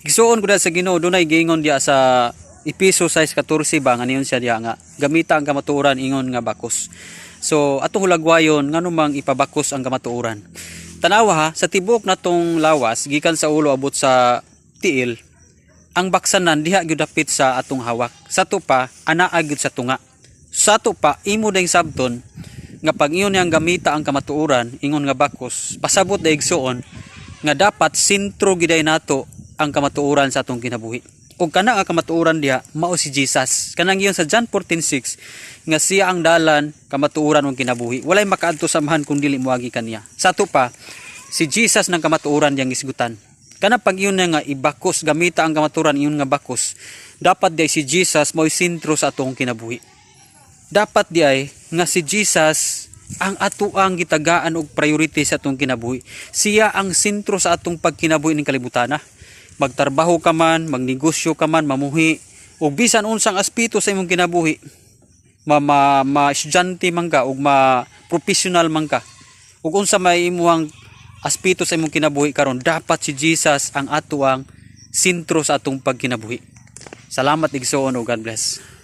Igsuon ko sa Ginoo, dunay giingon diya sa Epeso 6:14 ba nga niyon siya diya nga gamita ang kamatuoran ingon nga bakos. So atong hulagwayon ngano mang ipabakos ang kamatuoran. Tanawa ha, sa tibok natong lawas gikan sa ulo abot sa tiil, ang baksanan diha gyud dapit sa atong hawak. Sa ato pa anaa gyud sa tunga. Sa ato pa imo ding sabton nga pag ingon niyang gamita ang kamatuoran ingon nga bakos, pasabot da, igsuon, nga dapat sentro giday nato ang kamatuoran sa atong kinabuhi. Ug kana nga kamatuoran diha mao si Jesus. Kanang giyon sa John 14:6 nga siya ang dalan, kamatuoran ug kinabuhi. Walay makaadto sa Amahan kung dili moagi kaniya. Sa ato pa si Jesus ng kamatuoran diyang gisgutan. Kana pag iyon na nga ibakos, gamita ang kamatuoran ingon nga bakos, dapat di si Jesus mo'y sentro sa atong kinabuhi. Dapat di ay nga si Jesus ang atoang gitagaan og priority sa atong kinabuhi. Siya ang sentro sa atong pagkinabuhi ning kalibutan. Magtrabaho ka man, magnegosyo ka man, mamuhi, ug bisan unsang aspeto sa imong kinabuhi, ma, ma, ma estudyante man ka ug ma professional man ka, ug unsa may imuhang aspeto sa imong kinabuhi karon, dapat si Jesus ang atoang sentro sa atong pagkinabuhi. Salamat, igsoon, ug God bless.